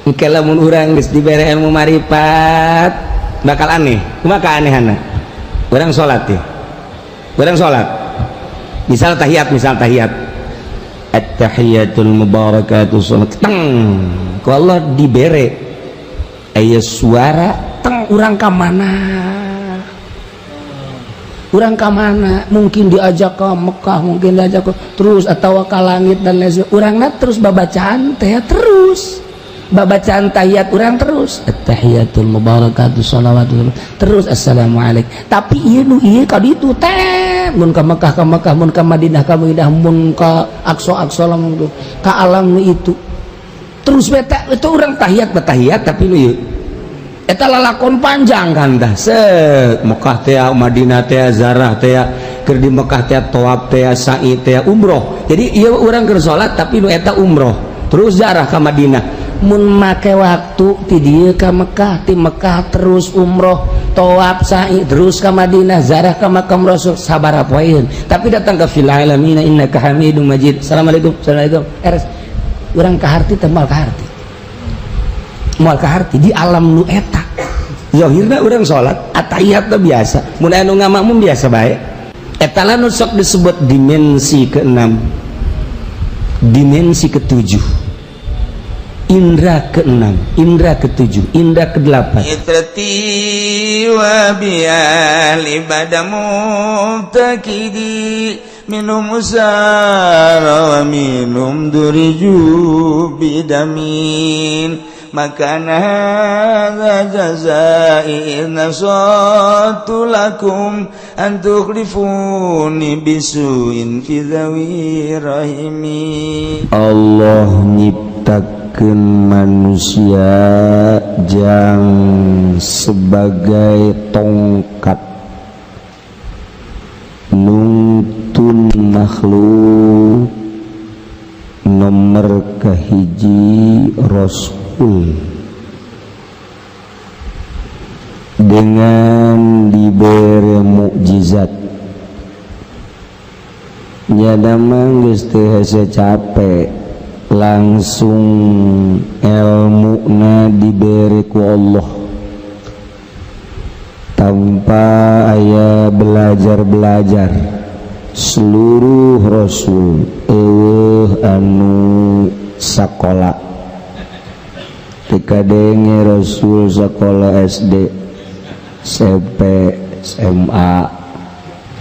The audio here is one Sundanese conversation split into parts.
Engke lamun urang geus dibere ilmu marifat bakal aneh. Kumaha keanehanna? Urang salat ya, urang salat misal tahiyat, misal tahiyat, "At-tahiyatul mubarakatuh," salat teng ku Allah dibere aya suara teng, urang ka mana, urang ka mana, mungkin diajak ke Mekah, mungkin diajak ke terus atau ke langit dan lain sebagainya. Urangna terus babacaan teh, terus babacaan tahiyat urang, terus "At-tahiyatul mubarakatuh shalawatul," terus "Assalamualaikum," tapi ieu nu ieu ka ditu teh, mun ka Mekah ka Mekah, mun ka Madinah ka Madinah, mun ka Aqsa Aqsa, lamun ka alam nu itu terus beta itu urang tahiyat batahiyat, tapi nu ieu eta lalakon panjang kan tah, set Mekah teh, Madinah teh, zarah teh, keur di Mekah teh, tawaf teh, sa'i teh, umroh. Jadi ieu urang keur salat tapi nu eta umroh terus zarah ka Madinah. Mun make waktu ti dieu ka Mekah, ti Mekah terus umroh, tawaf, sa'i, terus ka Madinah, zarah ka makam Rasul, sabaraha poeun. Tapi datang ke "Fil alamin innaka hamidum majid," "Assalamualaikum, assalamualaikum," eres urang kaharti teh, moal kaharti, moal kaharti di alam nu eta. Zahirna urang salat atahiyat teh biasa, mun anu ngamakmum biasa bae. Eta lah nu sok disebut dimensi keenam, dimensi ketujuh, indra keenam, indra ketujuh, indra kedelapan. عترتي وبأهلي بدا مبتكدي منهم أسارى ومنهم درجوا بدم ما كان هذا جزائي إذ نصحت لكم أن تخلفوني بسوء في ذوي رحمي. Allah nyiptakeun manusia jang sebagai tongkat nungtun makhluk. Nomor kahiji Rasul dengan diberi mukjizat. Nyada mah geus teu hese capek, langsung ilmuna diberi ku Allah tanpa aya belajar-belajar. Seluruh rasul euweuh anu sakola. Teu kadenge rasul sekolah SD, SMP, SMA,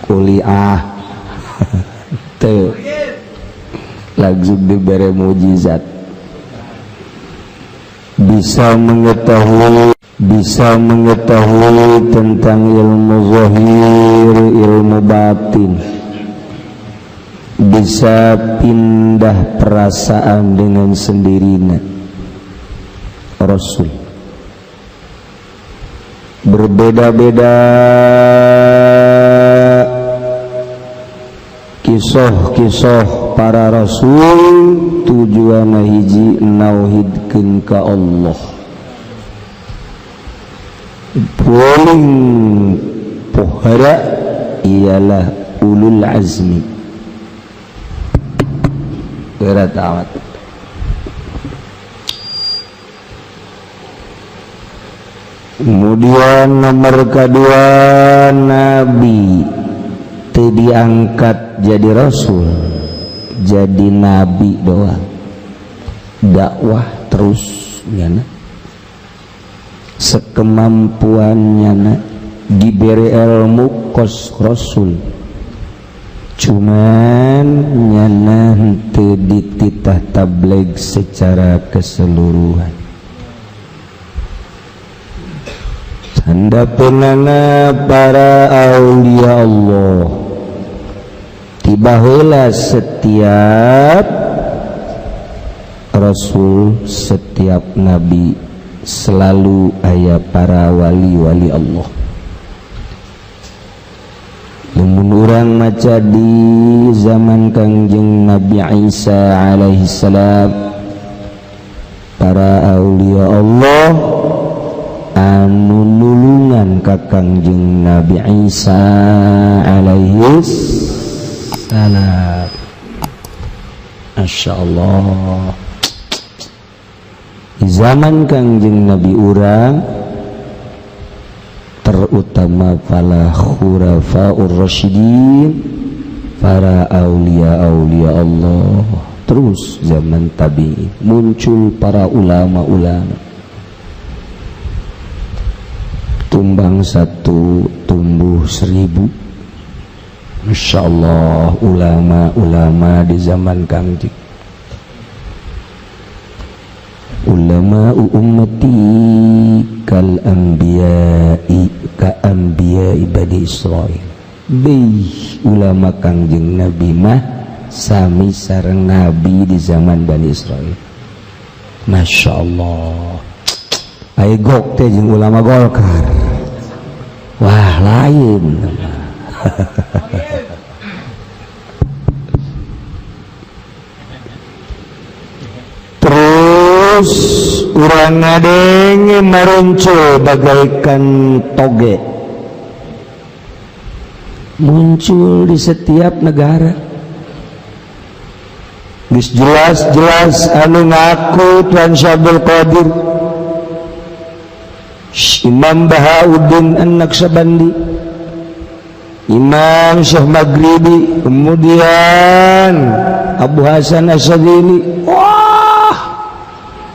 kuliah, teu. Langsung diberi mujizat, bisa mengetahui, bisa mengetahui tentang ilmu zahir, ilmu batin, bisa pindah perasaan dengan sendirinya. Rasul berbeda-beda kisah-kisah para rasul, tujuan hiji, nauhidkeun ka Allah. Paling pohara ialah ulul azmi. Berat amat. Kemudian nomor kedua nabi, teu diangkat jadi rasul, jadi nabi doang, dakwah terus nyana sekemampuannya na, diberi ilmu kos rasul, cuman nyana henteu dititah tabligh secara keseluruhan. Handapeunana para aulia Allah, tiba heula setiap rasul, setiap nabi selalu aya para wali-wali Allah. Lamun urang maca di zaman Kangjeng Nabi Isa alaihi salam, para aulia Allah anu nulungan ka Kangjeng Nabi Isa alaihi salam. Masya Allah. Di zaman Kangjeng Nabi urang, terutama para khulafaur rasyidin, para aulia-aulia Allah, terus zaman tabi'in muncul para ulama-ulama, tumbang satu tumbuh 1000. Masya Allah, ulama-ulama di zaman Kangjeng, ulama ummati kal anbiya'i ka anbiya'i bani Israil. Bih, ulama Kangjeng Nabi mah sami sareng nabi di zaman Bani Israil. Masya Allah, ayo gok teh jeung ulama Golkar, wah lain. Terus urang ngadenge maruncul bagaikan toge, muncul di setiap negara. Geus jelas-jelas anu ngaku Tuan Syabdul Qadir, Imam Bahauddin An-Naqsyabandi, Imam Syekh Maghribi, kemudian Abu Hasan Asy-Syadzili, wah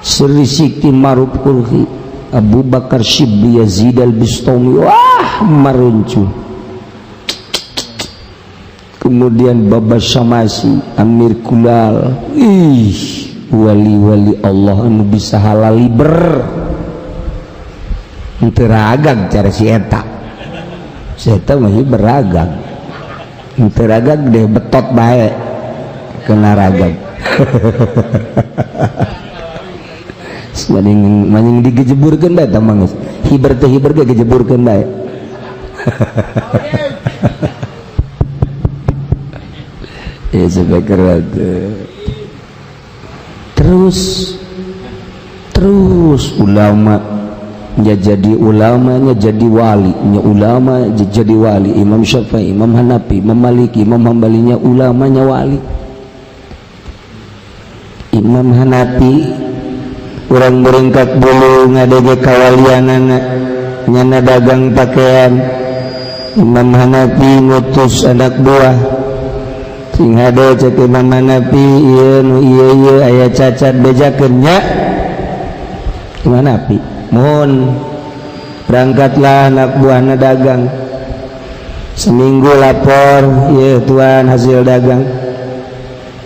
Sri Siti Maruf Qurhi, Abu Bakar Syibli Yazid Al-Bustami, wah maruncu. Kemudian Baba Syamasi, Amir Kulal, ih wali-wali Allah anu bisa halal liber. Henteu ragag cara si eta. Si eta mah beragam. Henteu ragag deh betot bae kena ragag. Maning maning digejeburkeun bae tah mah geus. Hiber teh hiber ge gejeburkeun bae. Ya sebagai terus terus ulama nya jadi ulamanya jadi wali, nya ulama jadi wali. Imam Syafi'i, Imam Hanafi, Imam Maliki, Imam Hambalinya ulamanya wali. Imam Hanafi urang beringkat bulu ngadege kawalianana nyana dagang pakaian. Imam Hanafi ngutus anak buah sing hade cek Imam Hanafi ieu nu ieu ieu aya cacat bejakeun nya. Imam Hanafi mohon berangkatlah anak buahna dagang seminggu lapor, ya tuan hasil dagang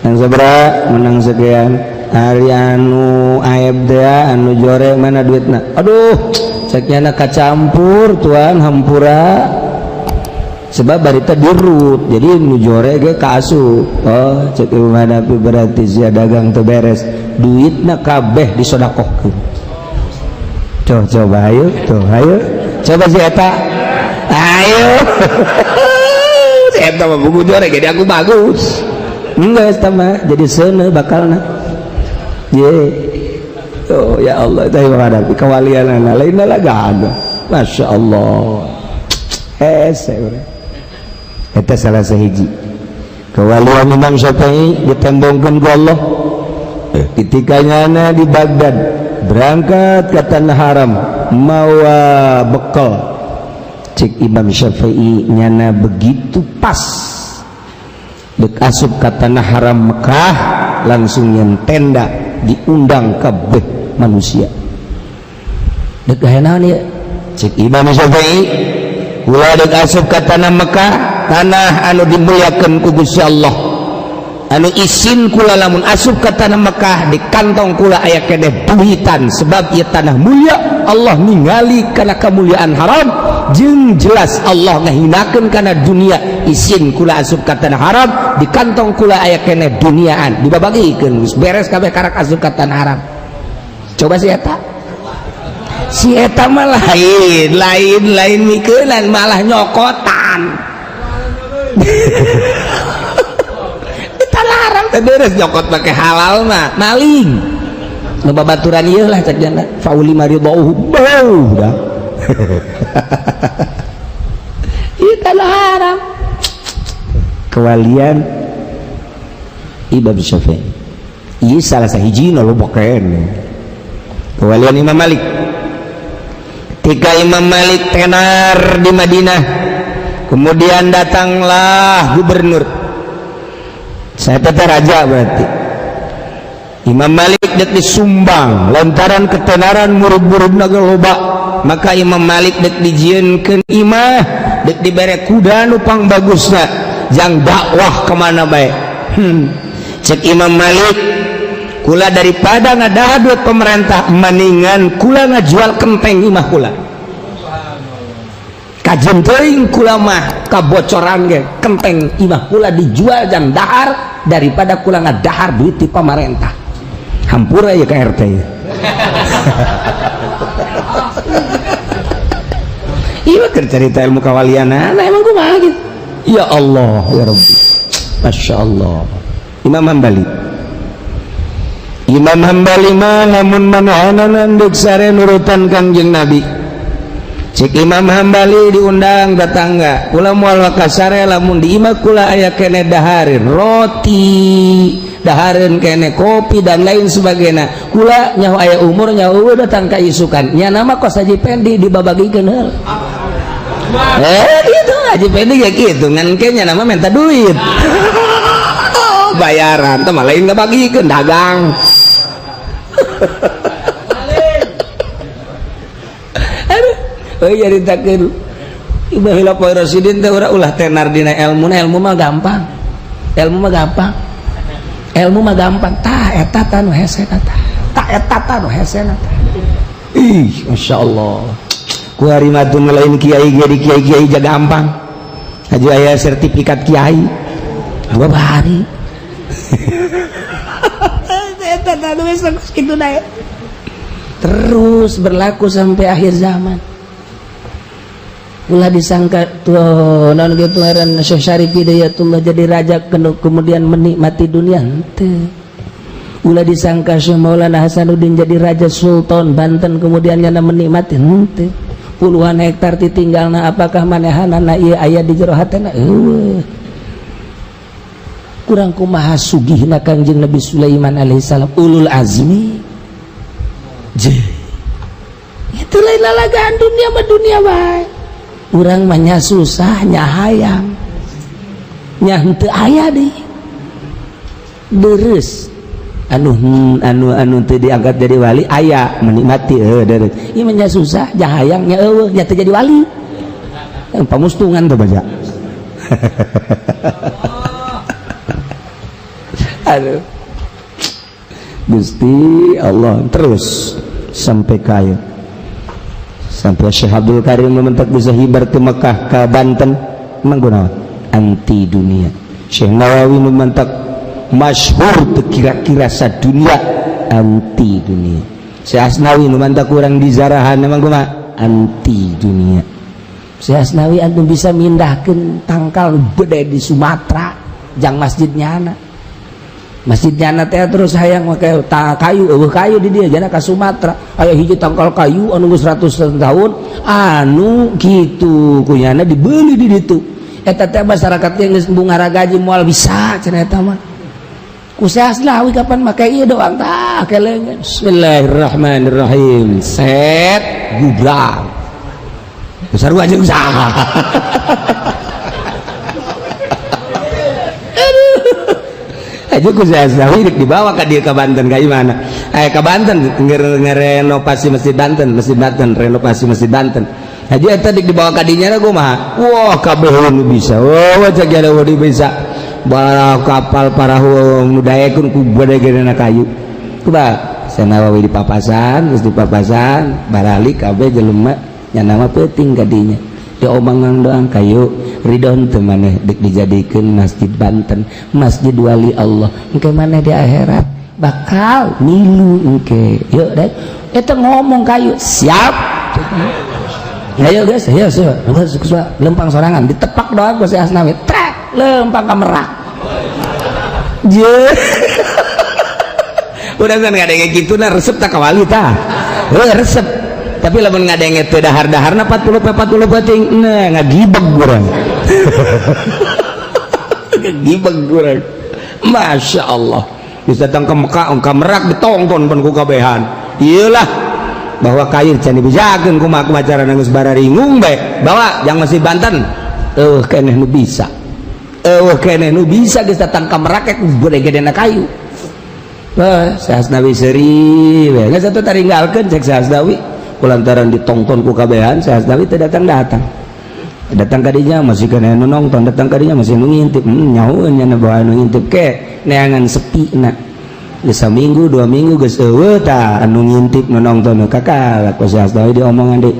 yang sebera menang sekian, hari anu aib teh anu jore mana duitna, aduh ceknya nak kacampur tuan hampura sebab barita dirut jadi nu jore ge kaasup. Oh cek Imam Hanafi berarti sia dagang teu beres, duitna kabeh disodakohkeun. Coba, coba ayo tuh ayo coba si eta ayo. Si eta mah buku jore jadi aku bagus enggak sama jadi seuneu bakalna ye. Oh ya Allah teh menghadapi kewalianana lainna lah gak ada. Masya Allah hese urang eta salah sahiji kewalian Imam Syafi'i ditembongkeun ku Allah ketika nyana di Baghdad berangkat ke tanah haram mawa bekal. Cek Imam Syafi'i nyana begitu pas dek asup ke tanah haram Mekah langsung nyen tenda diundang kabeh manusia. Dek aya naon ieu? Cek Imam Syafi'i ulah dek asup ke tanah Mekah, tanah anu dimuliakeun ku Gusti Allah, anu isin kula lamun asup ke tanah Mekah di kantong kula aya keneh duitan sebab ieu tanah mulia Allah ningali kana kemuliaan haram jeung jelas Allah ngahinakeun kana dunia. Isin kula asup ka tanah haram di kantong kula aya keneh duniaan dibabagikeun geus beres kabeh karak asup ka tanah haram. Coba si eta, si eta mah lain lain lain mikeunan malah nyokotan. Larang teh beres nyokot pakai halal mah maling nu babaturan ieu lah cek jana fauli maridauhu bau dah. Ieu tanah haram kewalian Imam Syafi'i ieu salah sahijina loba keneh. Kewalian Imam Malik. Ketika Imam Malik tenar di Madinah, kemudian datanglah gubernur. Saya tetap raja berarti. Imam Malik dek disumbang lantaran ketenaran murid-murid naga loba, maka Imam Malik dek dijieunkeun imah, dek dibere kuda nu pang bagusna jang dakwah kemana bae. Cek Imam Malik, kula daripada ngadahar duit pemerintah, mendingan kula ngajual kenteng imah kula. Kajen teuing kula mah kabocoran ge kenteng imah kula dijual jang dahar daripada kula ngadahar duit di pemerintah. Hampura ya ke RT ya. Iya keur cerita ilmu kawalian, nah emang kumaha gitu. Ya Allah ya Rabbi, Masya Allah. Imam Hambali, Imam Hambali mah lamun manahanan deuk sare nurutan Kangjeng Nabi. Cek Imam Hambali diundang tetangga, kula moal wakasare lamun di imah kula aya kene dahareun roti, dahareun kene kopi dan lain sebagainya. Kula nyaho aya umur nyaho datang ka isukan. Nya nama kos Haji Pendi dibabagikeun heula. Gitu Haji Pendi ya gitu ngan ke nya nama minta duit. Bayaran teh mah lain ngabagikeun dagang. Aduh, euy nyaritakeun baheula poe Rasidin teh ulah tenar dina ilmu, ilmu mah gampang. Ilmu mah gampang. Ilmu mah gampang. Tah eta tah nu hese tah. Tah eta tah nu hese tah. Ih, masyaallah. Ku hari mah teu lain kiai jadi kiai-kiai jaga gampang. Haji aya sertifikat kiai. Babari. Eta tah nu hese kitu dae. Terus berlaku sampai akhir zaman. Ulah disangka tuh non gitu heran Syekh Syarif Hidayatullah jadi raja kemudian menikmati dunia henteu. Ulah disangka Syekh Maulana Hasanuddin jadi raja Sultan Banten kemudian nyana menikmati henteu. Puluhan hektar ditinggalna apakah manehanana ieu aya di jero hatena eueuh. Kurang kumaha sugihna Kangjeng Nabi Sulaiman alaihissalam ulul azmi. Je. Itu lain lalagaan dunia mah dunia bae. Urang mah nya susah nya hayang nya henteu aya deui deres anu anu anu teu diangkat jadi wali aya menikmati heuh deres ieu mah nya susah nya hayang nya eueuh nya teu jadi wali pamustungan teh baca. Aduh Gusti Allah terus sampai kaya sampai Syekh Abdul Karim mementak bisa hibar ke Mekah ke Banten emang kunaon anti dunia. Syekh Nawawi mementak masyhur kira-kira sadunia anti dunia. Syekh Asnawi mementak kurang di Zarahan emang kumaha anti dunia. Syekh Asnawi antum bisa mindahkeun tangkal gede di Sumatera jang masjidnya anak masjidnya anak teh terus hayang make kayu eueuh kayu di dia jana ka Sumatera aya hiji tangkal kayu anu geus 100 tahun anu kitu kunyana dibeli di ditu eta teh masyarakat teh geus bungara gaji moal bisa cenah eta mah ku Asnawi kapan make ieu doang tah kelengan bismillahirrahmanirrahim set gubrak sarua jeung saha. Aja ku Asnawi dibawa ka dieu ka Banten ka imana? Ka Banten ngerenovasi Masjid Banten, Masjid Banten, renovasi Masjid Banten. Haji eta dibawa ka dinya kumaha? Wah, kabeh nu bisa. Wah, cek ada di bisa. Bara kapal parahu nu daekeun ku gede-gedena kayu. Kumaha? Sanawawi di papasan, geus di papasan, baralik kabeh jelema nya nama peuting ka dinya. Diomongan doang kayu ridho teu maneh dek dijadikeun Masjid Banten, Masjid Wali Allah. Engke maneh di akhirat bakal milu engke. Yuk dek, eta ngomong kayu siap. Ayo guys, ayo lempang sorangan ditepak doang ku si Asnawi. Trek lempang ka merak. Je. Udah kan ngadenge kitu nah resep tak ka wali tah. Heuh resep. Tapi lamun ngadenge teu dahar-daharna 40 40 penting nah ngagibeg urang. Ngagibeg urang. Masya Allah. Bisa datang ke Mekah, ke Merak ditongton pun ku kabehan. Iyalah. Bahwa kayu can dibejakeun kumaha kumaha carana geus bararingung bae. Bawa jang Masjid Banten. Eueuh keneh nu bisa. Eueuh keneh nu bisa geus datang ka Merak gede-gedena kayu. Wah, Syekh Asnawi seuri we. Geus atuh taringgalkeun cek Syekh Asnawi. Kulantaran ditongton ku kabehan, Syekh Asnawi teu datang-datang. Datang kadinya masih kena nu nonton, datang kadinya masih nu ngintip. Nyahoeun nya bawa nu ngintip ke neangan sepi na. Geus saminggu 2 minggu geus eueuh tah anu ngintip nu nonton kakak ku Syekh Asnawi diomongan deui.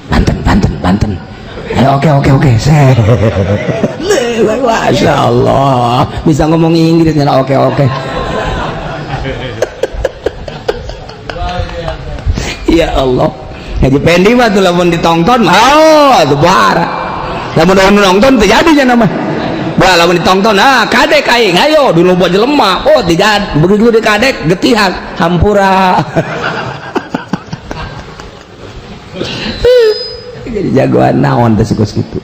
Banten Banten Banten. Ayo oke oke oke. Masya Allah bisa ngomong Inggris nya oke oke. Ya Allah. Haji Pendi mah tuh lamun ditonton, oh itu bara. Lamun nonton terjadi nya nama. Bah lamun ditonton, ah kadek aing ayo dulu buat jelema. Oh tidak, begitu di kadek getihan hampura. Jadi jagoan naon teh kos kitu.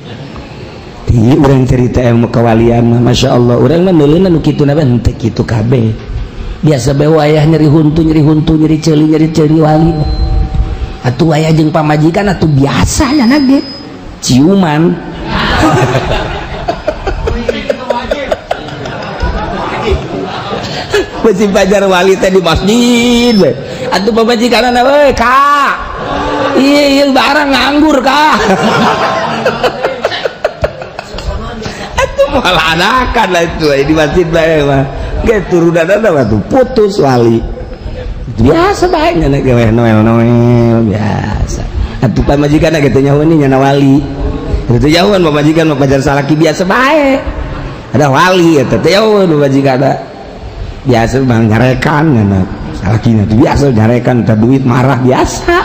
Di urang cerita ilmu kewalian mah Masya Allah, urang mah neuleuna nu kitu na henteu kitu kabeh. Biasa bae wayah nyeri huntu, nyeri huntu, nyeri ceuli, nyeri ceuli wali. Atuh wayah jeung pamajikan atuh biasa nya ge ciuman. Besi pajar wali teh di masjid we. Atuh pamajikanna we ka. Iya iya barang nganggur ka. Atuh moal anakan lah itu di masjid bae mah. Ge turunanna mah tuh putus wali. Biasa bae nya ge noel noel biasa. Atuh pamajikanna ge teu nyaho nya wali. Teu jauhan pamajikan mah pajar salaki biasa bae. Ada wali eta teu jauhan pamajikanna. Biasa bang nyarekan nya salakina teh biasa nyarekan teh duit marah biasa.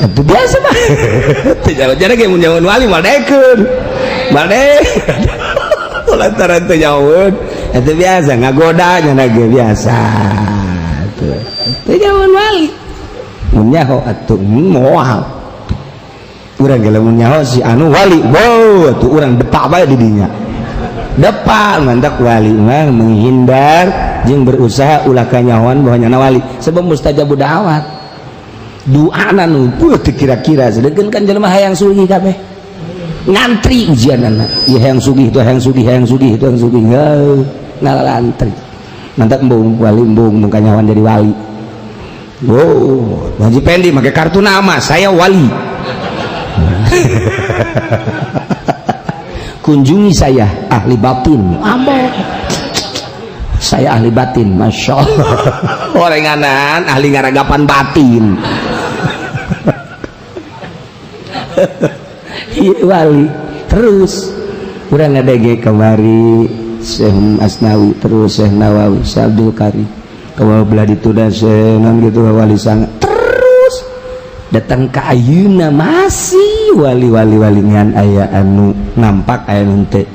Itu biasa bae. Teu jauh jare ge mun jauhan wali mah dekeun. Mah lantaran teu jauhan eta biasa ngagoda nya ge biasa. Teu jauhan wali. Mun nyaho atuh moal. Urang ge lamun nyaho si anu wali, wow atuh urang depak bae di dinya. Depak mantak wali mah menghindar jeung berusaha ulah kanyahoan bahwa nyana wali sebab mustajabu da'wat. Doana nu teu kira-kira sedengkeun kan jelema hayang sugih kabeh. Ngantri ujianana. Ieu hayang sugih itu hayang sugih hayang sugih itu hayang sugih. Heuh, ngalantri. Mantak embung wali embung mung kanyahoan jadi wali. Wow, Haji Pendi make kartu nama saya wali. Kunjungi saya ahli batin. Ambo. Saya ahli batin, Masya Allah. Orenganan ahli ngaragapan batin. Iya wali. Terus urang ngadege kamari Syekh Asnawi terus Syekh Nawawi, Syekh Abdul Karim. Kalau belah ditunda Syekh non gitu wali sangat terus datang ke ayeuna masih wali-wali wali ngan aya anu nampak aya nu teu.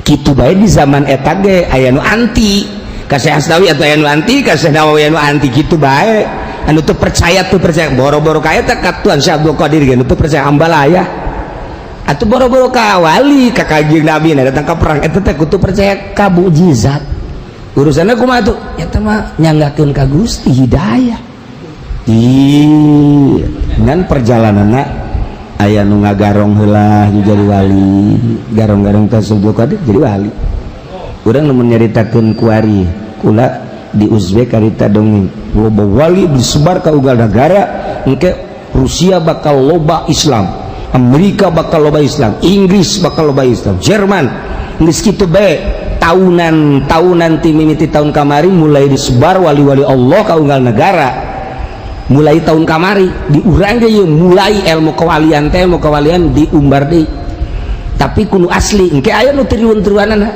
Kitu bae di zaman eta ge aya nu anti ka Syekh Asnawi atau aya nu anti ka Syekh Nawawi anu anti kitu bae. Anu teu percaya boro-boro ka eta ka Tuan Syekh Abdul Qadir ge nu teu percaya ambalaya. Atuh boro-boro ka wali ka Kanjeng Nabi na datang ka perang eta teh kudu percaya ka mukjizat. Urusanna kumaha tuh? Eta mah nyanggakeun ka Gusti hidayah. Ih, ngan perjalananna aya nu ngagarong heula jadi wali, garong-garong teh Syekh Abdul Qadir jadi wali. Urang lamun nyaritakeun kuari kula di Uzbek harita dongeng loba wali disebar ka unggal negara, engke Rusia bakal loba Islam, Amerika bakal loba Islam, Inggris bakal loba Islam, Jerman geus kitu bae. Tahunan ti mimiti tahun kamari mulai disebar wali-wali Allah ka unggal negara. Mulai tahun kamari diurang ge ieu mulai ilmu kewalian teh ilmu kewalian diumbar deui. Tapi kudu asli engke aya nu tiruan-tiruanana.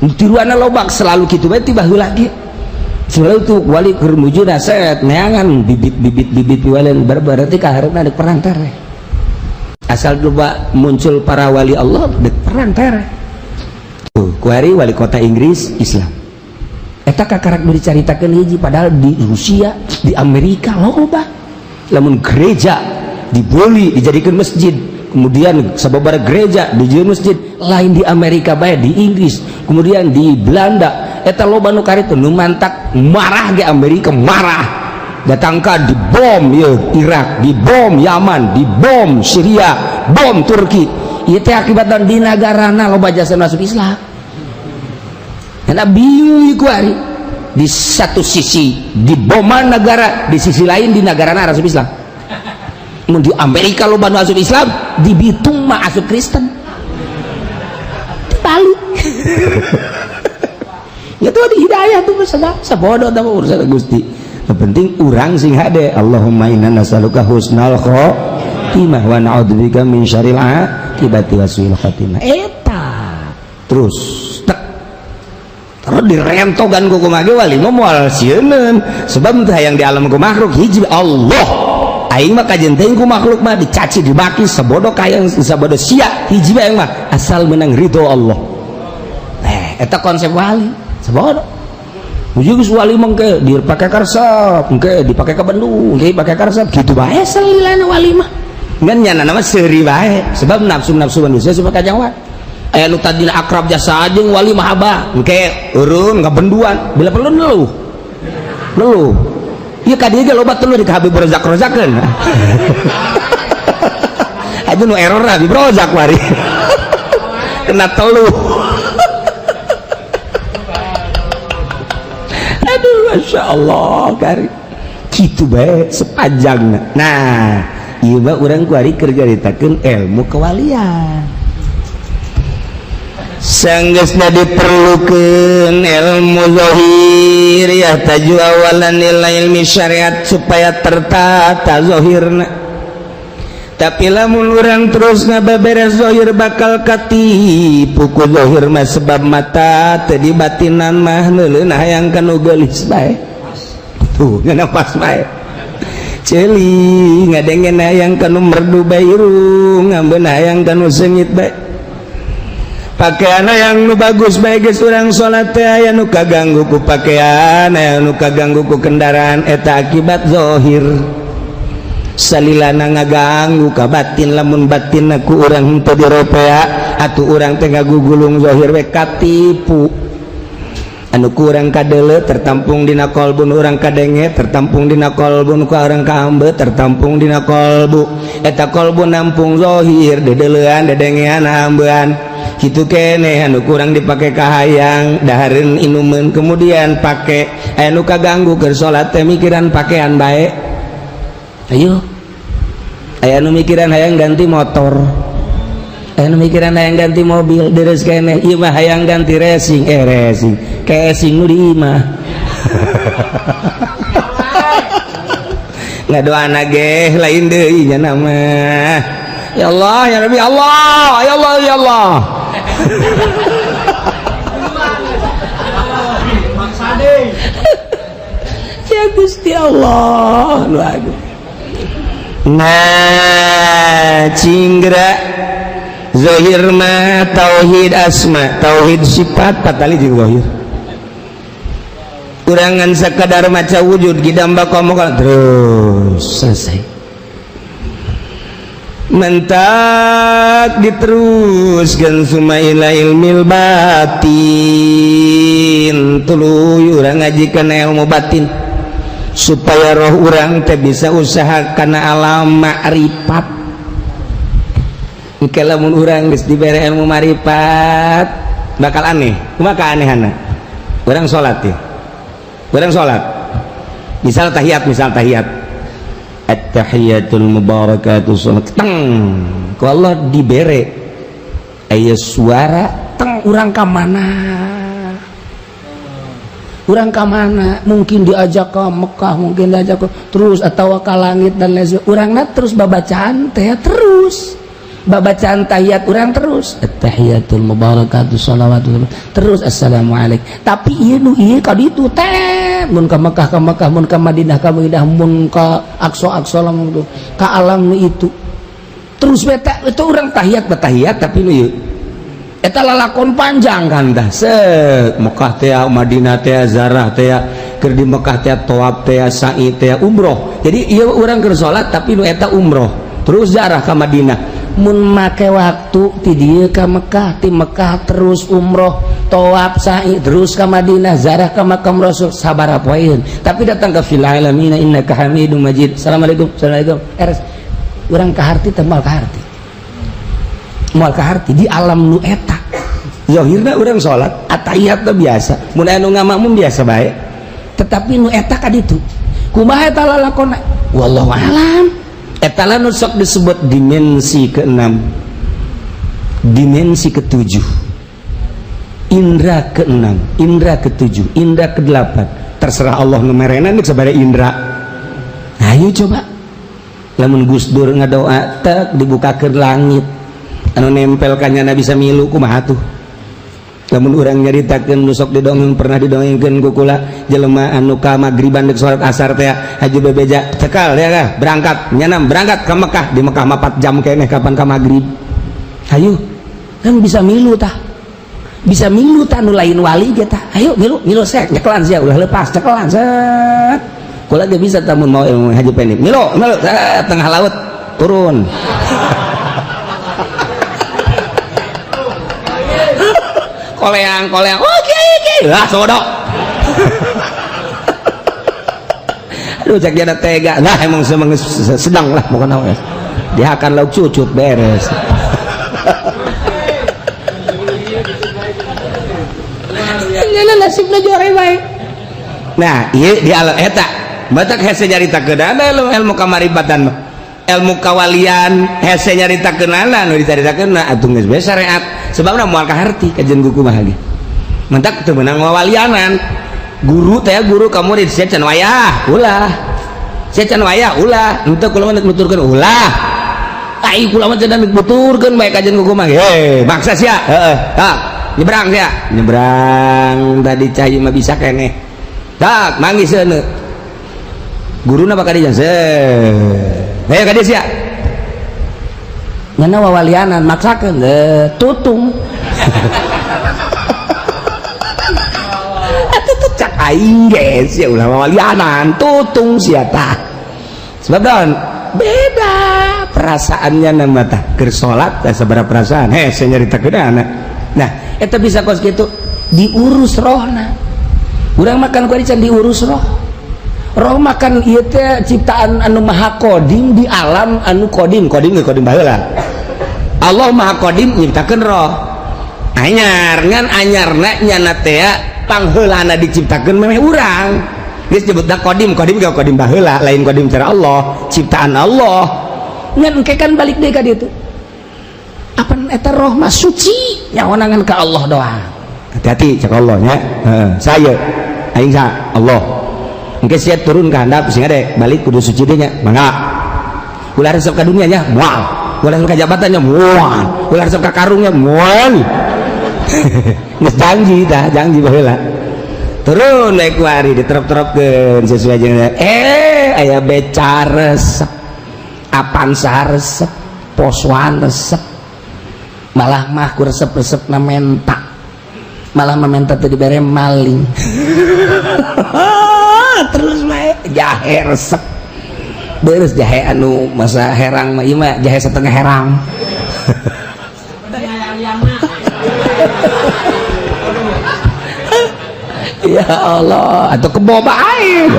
Nu tiruanna lobak selalu kitu bae ti baheula ge. Selalu tuh wali keur mujuna set neangan bibit-bibit-bibit walian berarti kaharepna deuk perang tereh. Asal loba muncul para wali Allah deuk perang tereh. Tuh, kuari wali kota Inggris Islam. Eta kakarak nu dicaritakeun hiji padahal di Rusia, di Amerika loba. Lamun gereja dibeli dijadikan masjid, kemudian sababaraha gereja dijadikan masjid, lain di Amerika bae di Inggris, kemudian di Belanda. Eta loba nu karitu nu mantak marah ge Amerika marah. Datangkan dibom ya Irak, dibom Yaman, dibom Syria, bom Turki. Ieu teh akibat di nagarana loba jasa masuk Islam. Karena bingung iku ari. Di satu sisi diboman negara, di sisi lain di negara asup Islam. Mun di Amerika loba nu asup Islam, di Bitung mah asup Kristen. Dibalik. Ya tuh di hidayah tuh sabodo tah urusan Gusti. Yang penting urang sing hade. Allahumma inna nas'aluka husnal khotimah wa na'udzubika min syarril akibati wa su'il khotimah. Eta terus tek terus direntogan ku kumaha wali mah moal sieuneun, sebab teu hayang di alam ku makhluk hiji Allah. Aing mah kajen teuing ku makhluk mah, dicaci dibaki sabodo kayang sabodo sia, hiji bae mah asal menang ridho Allah. Eta konsep wali sabodo. Uji geus wali mah engke dipake karesep, engke dipake ka Bandung, engke dipake karesep, kitu bae selilana wali mah. Ngan nyana nama seuri bae, sebab nafsu-nafsu manusia supaya kajangwa. Aya nu tadina akrab jasa jeung wali mahabah, engke urun ngabenduan, bila perlu neluh. Neluh. Ieu ka dieu ge loba teluh di ka Habib Rozak-rozakeun. Aja nu error Habib Rozak wari. Kena teluh. Aduh, masya Allah, kari gitu bae sepanjangna. Nah, ieu mah urang kuari keur nyaritakeun ilmu kewalian. Sanggeusna diperlukeun ilmu zahir ya taju awalan ila ilmi syariat supaya tertata zahirna. Tapi lamun urang terus ngabeberes zahir bakal katipu ku zahir mah, sebab mata teu dibatinan mah neuleun hayang kanu geulis bae. Tuh ngeunah pas bae. Ceuli ngadengen hayang kanu merdu bae, irung ngambeun hayang kanu seungit bae. Pakaian hayang nu bagus bae, geus urang salat teh aya nu kaganggu ku pakaian, aya nu kaganggu ku kendaraan, eta akibat zahir. Salilana ngaganggu ka batin, lamun batin ku urang henteu diropea atuh urang teh ngagugulung zahir we katipu. Anu ku urang kadeuleu tertampung dina kolbun, urang kadenge tertampung dina kolbun, ku urang kaambe tertampung dina kolbu. Eta kolbu nampung zahir, dedeleuan, dedengean, ambean kitu keneh. Anu kurang dipake kahayang dahareun inumeun kemudian pake, aya nu kaganggu keur salat teh mikiran pakaian bae. Ayo, aya nu mikiran hayang ganti motor, aya nu mikiran hayang ganti mobil, deres keneh ieu mah hayang ganti racing, racing casing nu di imah. Ngadoana ge lain deui nya nama. Ya Allah, ya Rabbi, Allah, ya Allah, ya Allah. Ya Gusti Allah, nu aduh. Nah, cinggra zahir mah tauhid asma, tauhid sifat patali jeung zahir. Urangan sakadar maca wujud gidam baqa terus selesai. Mentak diteruskan suma ila ilmil batin, tuluy urang ngajikan ilmu batin supaya roh urang teh bisa usaha kana alam makrifat. Engke lamun urang geus dibere ilmu makrifat bakal aneh. Kumaha kaanehana? Urang salat teh, urang salat misal tahiyat, misal tahiyat at-tahiyatul mubarakatuh salat teng ku Allah dibere aya suara teng, urang ka mana? Urang ka mana? Mungkin diajak ke Mekah, mungkin diajak ke terus atau ke langit dan lain sebagainya. Urangna terus babacaan teh terus. Babacaan tahiyat urang terus. At-tahiyatul mubarakatuh shalawatu terus assalamualaikum. Tapi ieu nu ieu ka ditu teh mun ka Mekah ka Mekah, mun ka Madinah ka Madinah, mun ka Aqsa Aqsa, lamun ka alam nu itu. Terus beta itu urang tahiyat batahiyat tapi nu ieu eta lalakon panjang kan dah. Set Mekah teh, Madinah teh, zarah teh, keur di Mekah teh tawaf teh, sa'i teh, umroh. Jadi ieu urang keur salat tapi nu eta umroh terus zarah ka Madinah. Mun make waktu ti dieu ka Mekah, ti Mekah terus umroh, Tawaf, sa'i, terus ke Madinah, ziarah ke makam Rasul sabaraha poeun, tapi datang ke fil alamin innaka hamidum majid, assalamualaikum, assalamualaikum, eres. Urang kaharti teh moal kaharti, moal kaharti di alam nu eta. Zahirna urang salat atahiyat teh biasa, mun anu ngamakmum biasa bae, tetapi nu eta ka ditu kumaha eta lalakona, wallahu alam. Eta lah nu sok disebut dimensi keenam, dimensi ketujuh, indra keenam, indra ketujuh, indra kedelapan. Terserah Allah nu merena nek sabada indra. Ayo coba lamun Gus Dur ngadoa tek dibukakeun langit, anu nempel kanyana bisa milu, kumaha tuh? Lamun urang nyaritakeun nu sok didongeng, pernah didongengkeun ku kula, jelema anu ka magriban dek salat asar teh haji bebeja cekal ya kah, berangkat nyanam, berangkat ke Mekah. Di Mekah mah 4 jam keneh, kapan ka magrib? Ayo kan bisa milu tah, bisa milu tah, nu lain wali ge tah. Ayo milu, milu sek, nyekelan sia, ulah lepas, cekelan set. Kula ge bisa tamun mau ilmu haji pendek, milu milu set, tengah laut turun. Koleang koleang, oh kiai kiai lah sodok. Aduh, cek dia tega nah, emang semang sedang lah pokoknya dia akan lauk cucut beres. Nyana nasibna jore bae. Nah iya di alam eta batak hese nyarita keunana ilmu, ilmu kamaribatan, ilmu kawalian hese nyarita keunana, nu dicaritakeunna atuh geus bae syariat, sebabna moal kaharti kajian guku mah ge mentak teu meunang wawalianan. Guru teh guru ka murid, sia can wayah ulah, sia can wayah ulah, henteu kula mah nuturkeun ulah, ai kula mah cenah nuturkeun bae kajian guku mah. Heh, maksa sia, heeh, tak nyebrang sia, nyebrang tadi cai mah bisa keneh, tak manggis seuneu guruna bakal dijan se. Ayo ka dieu sia. Nyana wawalianan maksakeun tutung. Atuh tuh cak aing ge sia ulah wawalianan tutung sia tah. Sebab don beda perasaannya nama tah keur salat tah sabaraha perasaan heh saya nyaritakeun anak. Nah eta bisa kos kitu diurus rohna. Urang makan ku can diurus roh. Roh makan ieu teh ciptaan anu maha kodim di alam anu kodim, kodim ge kodim baheula. Allah maha kodim nyiptakeun roh. Anyar ngan anyarna nyana teh pangheulana diciptakeun memeh urang. Geus nyebutna kodim, kodim ge kodim baheula, lain kodim cara Allah, ciptaan Allah. Ngan engke kan balik deui ka dieu. Apan eta roh mah suci nyawanangan ka Allah doang. Hati-hati cak Allah nya. Heeh, saya aing sa Allah. Engke sia turun ke handap sing ade balik kudu suci deui nya, mangga. Ulah resep ka dunia nya, moal. Ulah resep ka jabatannya, moal. Ulah resep ka karungnya, moal. Geus janji tah, janji baheula. Turun naik kuari diterop-teropkeun sesuai jeung aya beca resep, Avanza resep, Poswan resep. Malah mah ku resep-resepna menta. Malah mementa teu dibere maling. Terus bae jahe resep. Beres jahe anu masa herang mah ieu mah jahe setengah herang. Ya Allah, atau kebo bae.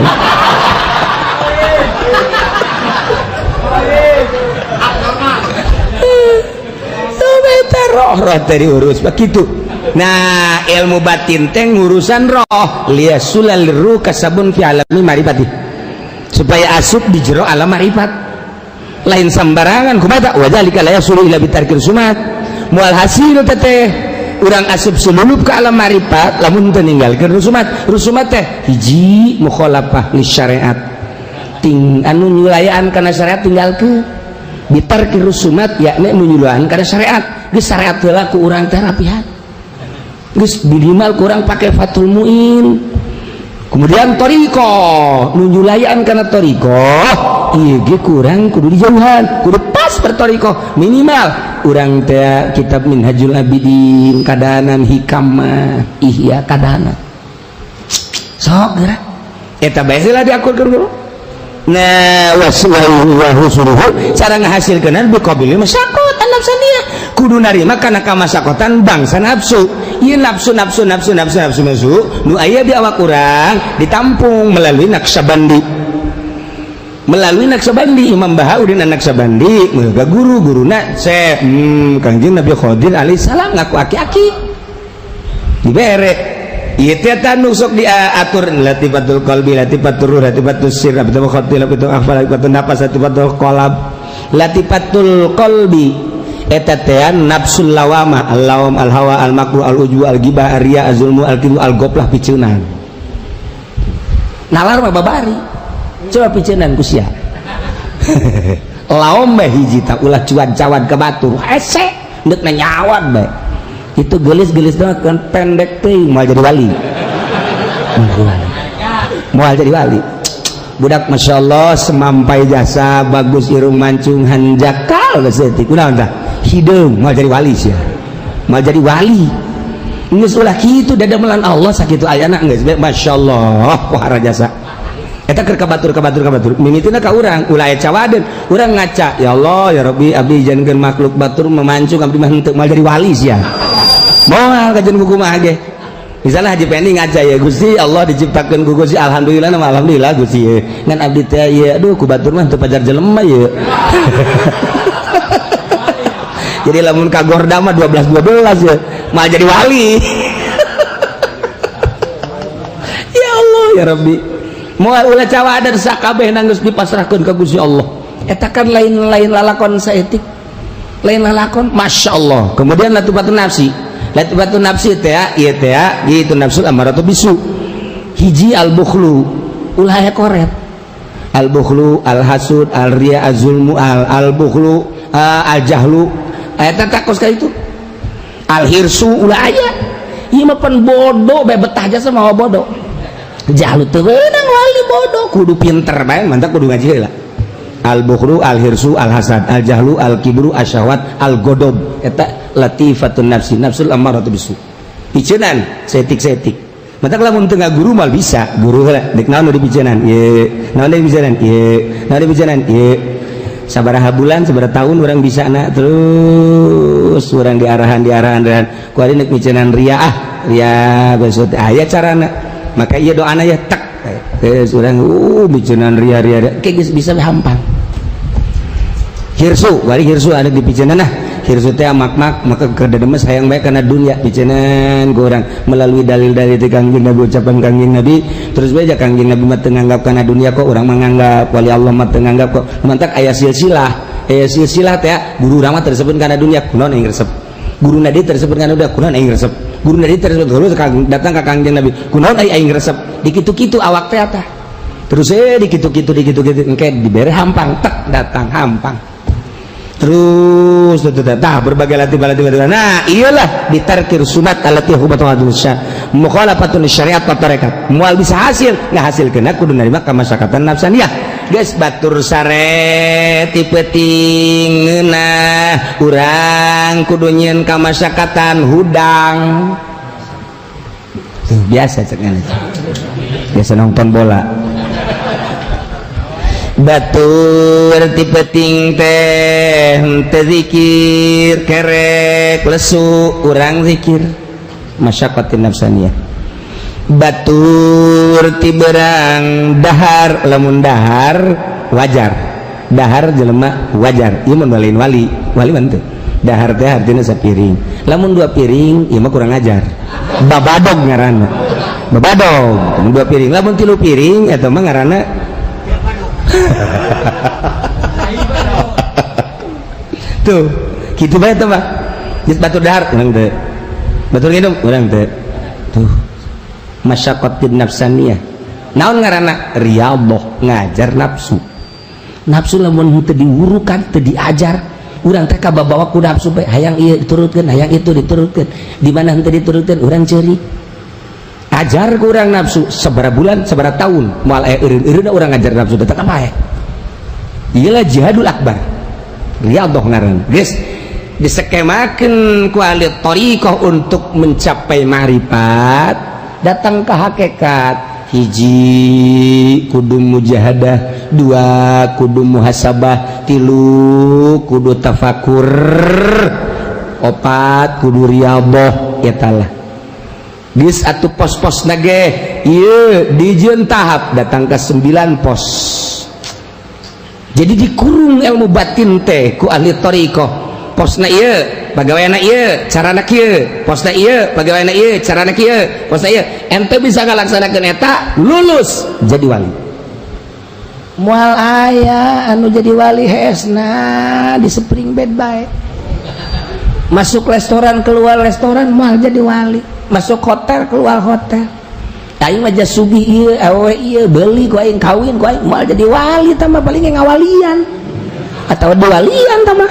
Tuh beta roh roh teh diurus begitu. Nah, ilmu batin teh ngurusan roh, liyasulal ruh kasabun fi alami marifati. Supaya asup di jero alam marifat. Lain sembarangan kumaha wa dzalika la yasulu illa bitarkil sumat. Moal hasil teteh urang asup sululup ke alam marifat lamun teu ninggalkeun rusumat. Rusumat teh hiji mukhalafah li syariat. Ting anu nyulayaan kana syariat tinggalkeun. Bitarkil rusumat yakni nu nyulayaan kana syariat. Geus syariat heula ku urang teh rapihan. Geus minimal kurang pakai Fathul Muin. Kemudian thariqah, nu nyulayaan kana thariqah ieu ge kurang kudu dijauhan, kudu pas berthariqah minimal urang teh kitab Minhajul Abidin kadanan hikam mah ihya kadanan sok geura eta bae heula diakurkeun dulu. Nah waswahu cara ngahasilkeun bi qabilil masyaqat nafsaniyah kudu narima kana kamasakotan bangsa nafsu. Ieu nafsu nafsu nafsu nafsu nafsu nafsu nu aya di awak urang ditampung melalui Naksabandi, melalui Naksabandi. Imam Bahauddin Naksabandi meuga guru, guruna se Kangjeng Nabi Khadir alaihi salam ngaku aki-aki dibere. Ieu teh nu sok diatur latifatul qalbi, latifatul ruh, latifatul sir, latifatul khati, latifatul akhfa, latifatul nafas, latifatul qalb. Latifatul qalbi eta teh nafsul lawamah, al-lawam, al-hawa, al-makruh, al-ujbu, al-ghibah, ar-riya, az-zulmu, al-kibru, al-ghaflah. Piceunan nalar mah babari, coba piceunan ku sia laom bae hiji tak ulah cuan-cawan ke batur hese ndek nyawan bae. Itu gelis-gelis doang kan pendek teh, moal jadi wali, moal jadi wali. Budak masya Allah semampai jasa bagus, irung mancung, hanjakal geus kunaon tah hideung, moal jadi wali sia, moal jadi wali. Geus ulah kitu, dadamelan Allah sakitu ayana geus masya Allah wahara jasa. Eta keur kabatur kabatur kabatur mimitina ka urang ulah aya cawadeun. Urang ngaca, ya Allah ya Rabbi, abdi jangan makhluk batur memancung, abdi mah henteu. Moal jadi wali sia, moal kajian buku mah ge. Misalnya Haji Pendi ngaca, ya Gusti Allah, diciptakan ku Gusti, alhamdulillah nama alhamdulillah Gusti ye. Ngan abdi teh ye aduh ku batur mah teu pajar jelema ye. Jadi lamun kagorda mah 12 12 ya moal jadi wali. Ya Allah ya Rabbi, moal ulah cawadan, sakabeh geus dipasrahkeun ka Gusti Allah. Eta kan lain-lain lalakon saeutik, lain lalakon masya Allah. Kemudian latifatun nafsi, latifatun nafsi teh ieu teh gitu, nafsul amaratu bisu. Hiji al bukhlu, ulah aya koret, al bukhlu, al hasud, al riya, az zulmu, al al bukhlu, al jahlu, eta takos ka itu, al hirsu ulah aya. Ieu mah pan bodoh bae, betah jasa mawa bodoh. Jahlu teu meunang wali bodoh, kudu pinter bae, mantap kudu ngaji heula. Al bukhlu, al hirsu, al hasad, al jahlu, al kibru, asyahwat, al godob. Eta latifatun nafsi, nafsul ammaratu bisu, piceunan setik-setik. Matak lamun teu guru mal bisa guru heula dek naon nu dipiceunan ye, naon dipiceunan ye, naon dipiceunan ye, sabaraha bulan, sabaraha tahun urang bisa na. Terus urang diarahan diarahan diarahan ku ari nek miceunan ria, ah ria besok aya carana, maka iya doana ya tak. Terus urang miceunan ria ria ria kayak geus bisa hampang. Hirsu bari, hirsu ada di piceunan. Nah, hirsu teh mak-mak, maka kededemes hayang bae kana dunya. Piceunan ku urang melalui dalil-dalil ti Kangjeng Nabi, ucapan Kangjeng Nabi. Terus bae Kangjeng Nabi mah teu nganggap kana dunia kok, urang menganggap wali Allah mah teu nganggap kok. Mantak aya silsilah, aya silsilah teh guru urang mah tersebut kana dunia, kunaon aing resep? Guru nadi tersebut kana dunia, kunaon aing resep? Guru nadi tersebut terus datang ka Kangjeng Nabi, kunaon aing resep? Dikitu-kitu awak teh tah terus dikitu-kitu dikitu-kitu engke dibere hampang tek datang hampang terus tah berbagai latih latih latih. Nah, iyalah ditarkir sunat allati hubatun mukhalafatun syariat wa tarekat moal bisa hasil nggak hasil kena kudu nerima kamasyarakatan nafsaniyah. Geus batur sare ti peuting ngeunah, urang kudu nyieun kamasyarakatan hudang. Tuh, biasa cek, biasa nonton bola. Batur ti peuting teh teu zikir, kerek lesu, urang zikir masyaqatin nafsaniyah. Batur ti berang dahar, lamun dahar wajar, dahar jelema wajar ieu mah, lain wali, wali mah teu dahar teh artinya sapiring. Lamun dua piring ieu mah kurang ajar, babadog ngaranna, babadog lamun dua piring. Lamun tilu piring eta mah ngaranna tuh kitu bae teh mah. Geus batur dahar urang teu, batur nginum urang teu. Tuh masyaqatin nafsaniyah naon ngaranna? Riyadhah, ngajar nafsu. Nafsu lamun teu diwurukan, teu diajar, urang teh kababawa ku nafsu bae, hayang ieu diturutkeun, hayang itu diturutkeun. Di mana henteu diturutkeun urang ceurik. Ajar ku urang nafsu sabaraha bulan, sabaraha tahun moal aya eureun-eureunna urang ngajar nafsu, tetep bae. Iyalah jihadul akbar, riyadhah ngaranna. Geus disekemakeun ku ahli thariqah untuk mencapai ma'rifat, datang ke hakikat. Hiji kudu mujahadah, dua kudu muhasabah, tilu kudu tafakur, opat kudu riyadhah. Etalah Geus atuh pos-pos nage ieu dijieun tahap datang ke 9 pos. Jadi dikurung ilmu batin teh ku ahli thariqah. Posna ieu, pagaweana ieu, carana kieu. Posna ieu, pagaweana ieu, carana kieu. Posna ieu, ente bisa ngalaksanakeun eta, lulus jadi wali. Moal aya anu jadi wali hesna di spring bed bae. Masuk restoran keluar restoran moal jadi wali. Masuk hotel keluar hotel. Aing mah sugih ieu, awewe ieu, beuli ku aing, kawin ku aing, moal jadi wali tah mah, paling ngawalian atau diwalian tah mah.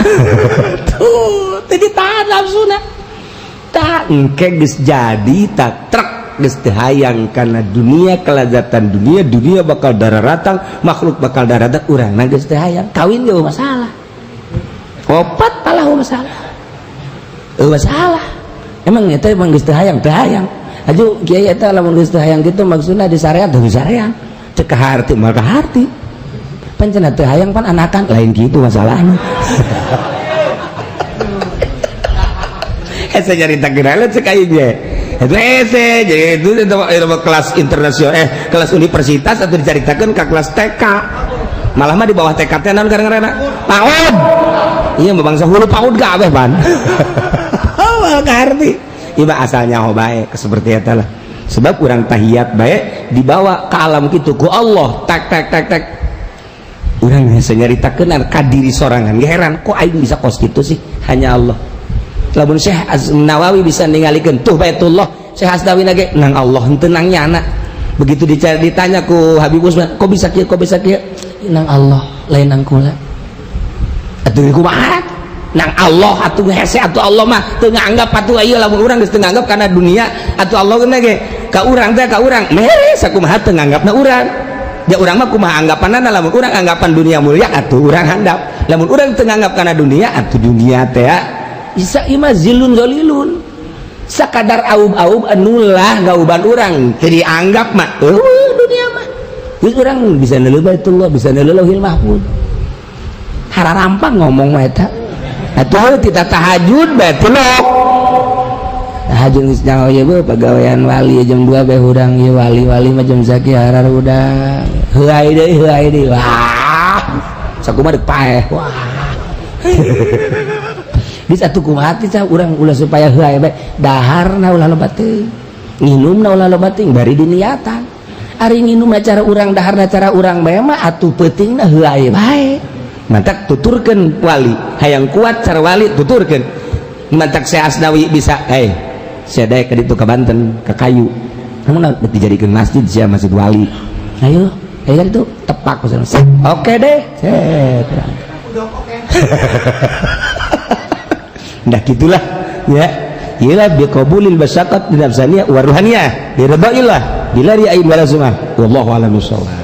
Tuh, teu ditahan nafsuna. Tak engke geus jadi tak trek geus teu hayang kana dunia, kelazatan dunia, dunia bakal dararatang, makhluk bakal dararatang, urangna geus teu hayang. Kawin ge masalah. Opat palah masalah. Eueuh masalah. Emang eta emang geus teu hayang, teu hayang. Aju kiai eta lamun geus teu hayang kitu maksudna di syariat teu syariat. Cek kaharti mah kaharti. Pan cenah teu hayang pan anakan lain kitu masalahna. Hese nyarita geuna cek aing ge. Itu hese jadi itu kelas internasional, kelas universitas atau dicaritakeun ka kelas TK. Malah mah di bawah TK teh naon gara-gara PAUD. Iya mah bangsa hulu PAUD kabeh pan. Oh, ngarti. Ieu mah asalnya ho bae seperti eta lah. Sebab urang tahiyat bae dibawa ke alam kitu ku Allah tak tak tak tak. Urang hese nyaritakeun ka diri sorangan heran kok aing bisa kos kitu sih, hanya Allah. Lamun Syekh Nawawi bisa ningalikeun tuh Baitullah, Syekh Asnawi ge nang Allah henteu nang nyana. Begitu dicari ditanya ku Habib Usman, kok bisa kieu, kok bisa kieu? Nang Allah, lain nang kula. Atuh kumaha? Nang Allah atuh hese atuh Allah mah teu nganggap atuh ieu lamun urang geus teu nganggap kana dunia atuh Allah ge ka urang teh ka urang mere sakumaha teu nganggapna urang. Ya urang mah kumaha anggapanna, lamun urang anggapan dunia mulia atuh urang handap. Lamun urang teu nganggap kana dunia atuh dunia teh Isa ima zilun zalilun. Sakadar aub-aub anulah gauban urang teu dianggap mah eueuh dunia mah. Geus urang bisa neuleuh Baitullah, bisa neuleuh Lauhil Mahfuz. Hararampang ngomong mah eta. Atuh tita tahajud bae tilok. Tahajud geus nyaho ieu beuh pagawean wali jam 2 bae hudang ieu wali-wali mah jam sakieu hararudang. Heuay deui heuay deui. Wah. Sakumaha deuk paeh. Wah. Bisa atuh kumaha teh urang ulah supaya heuay bae daharna ulah loba teuing. Nginumna ulah loba teuing bari diniatan. Ari nginum cara urang daharna cara urang bae mah atuh peutingna heuay bae. Mantak tuturkeun wali, hayang kuat cara wali tuturkeun. Mantak Syekh Asnawi bisa, hei, sia daek ka ditu ka Banten, ka kayu. Namun dijadikeun masjid sia masjid wali. Ayo, ayo kan itu tepak Oke deh. Set. Nah gitulah ya. Iyalah biqabulil masyaqat di nafsaniyah wa ruhaniyah bi ridhaillah bila ria'in wala sumah. Wallahu a'lam bishawab.